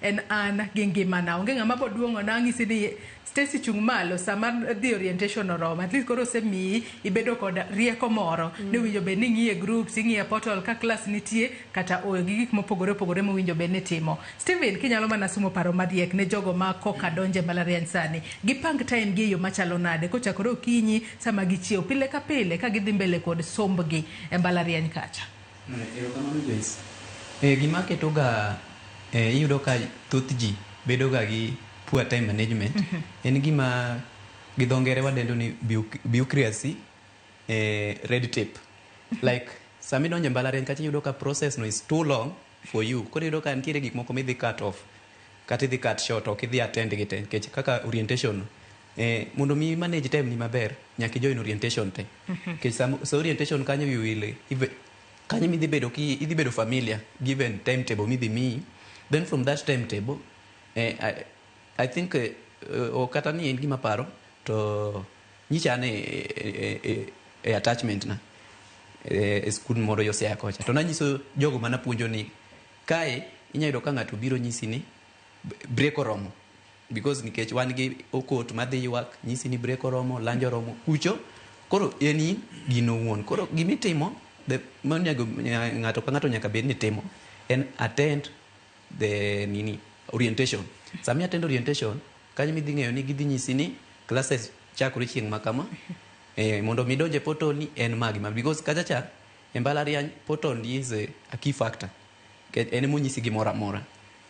En an gi ngimana, onge ng'ama boduong'o na ang'isi ni Stacy chung malo sama dhi orientation oromo. At least koro osemiyi ibedo kod rieko moro ni owinjo bed ni ing'iye groups, ing'iye portal ka class nitie kata oyo, gi gik mopogore opogore mowinjo bed ni timo. Steven, kinyalo mana sumo paro mariek ne jogo ma koka donje mbalariany sani, gipang time gi e yo machalo nade kochakore okinyi sama gichiew pile ka pile ka gidhi mbele kod sombgi e mbalariany kacha? Erokamano, Joyce. Gima keto ga iyudo ka thoth ji bedo ga gi poor time management en gima gi dho ngere wadendo ni bureaucracy, red tape. Like sama idonjo e mbalariany kacha, iyudo ka process no is too long for you. Koro iyudo ka nitiere gik moko midhi cut off kata idhi cut short, ok idhi attend gi te, nikech kaka orientation no, mondo mi manage time ni maber, nyaka i join orientation te, nikech sa orientation kanyo you will kanyo midhi bedo ki idhi bedo familiar given timetable midhi miyi. Then from that timetable, I think ok kata ni en gima paro to nyicha an e attachment na e skul moro yo Siaya kocha, to nanyiso jogo manapuonjo ni kae inya yudo ka ng'ato biro nyisi ni break oromo, because nikech wan gi okot madhi ywak nyisi ni break oromo, lunch oromo kucho. Koro en in gino wuon. Koro gimitimo monego ng'ato ka ng'ato nyaka bed ni timo en attend the nini orientation. Sama i attend orientation kanyo, midhi ng'eyo ni gidhi nyisi ni classes chakore chieng' ma kama, mondo mi idonj e portal ni en magi ma, because kacha cha e mbalariany portal is a key factor. En emonyisi gimoro amora,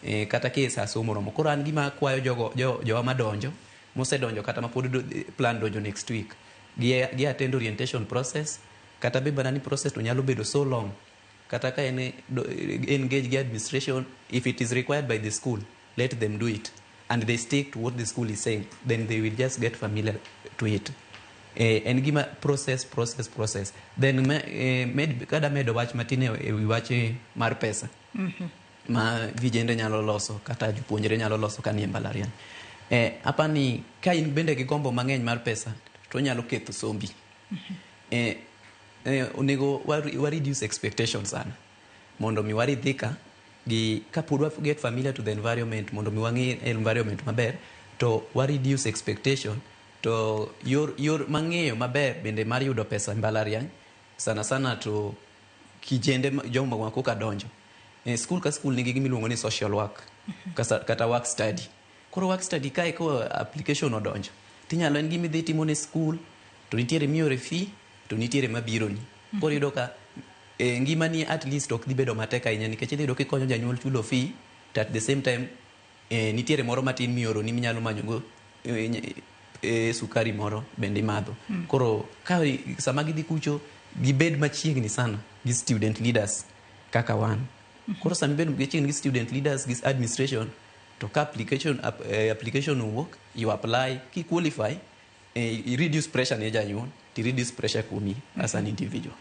kata ka e sa somo romo. Koro an gima akwayo jogo jowa madonjo, mosedonjo kata mapod plan donjo next week, gi attend orientation process. Kata be mana ni process to nyalo bedo so long, kata ka en engage gi administration, if it is required by the school, let them do it and they stick to what the school is saying, then they will just get familiar to it. En gima process, process, process. Then med, kada medo wach matin e wi wach mar pesa ma vijende nyalo loso kata jopuonjre nyalo loso ka nie mbalariany, apani ka in bende gi gombo mang'eny mar pesa to onyalo ketho sombi. Onego wa reduce expectation sana mondo mi waridhika gi kapod wa get familiar to the environment, mondo mi wang'e environment maber, to wa reduce expectation. To yor mang'eyo maber bende mar yudo pesa e mbalariany sana sana to kijende joma ma koka donjo e school ka school nigi gima iluongo ni social work kata work study. Koro work study kae ko application odonjo, tinyalo en gima idhi timo ne school, to nitiere miore fee, to nitiere mabironi. Koro iyudo ka ngimani at least ok dhi bedo matek ahinya, nikech idhi yudo kikonyo janyuol chulo fee, to at the same time nitiere moro matin mioroni minyalo manyogo sukari moro bende imadho. Koro ka sama gidhi kucho, gibed machiegni sana gi student leaders kaka wan. Koro sama ibedo machiegni gi student leaders gi administration, to ka application owuok, you apply, ki qualify, i reduce pressure ne janyuol, to reduce pressure kuomi as an individual.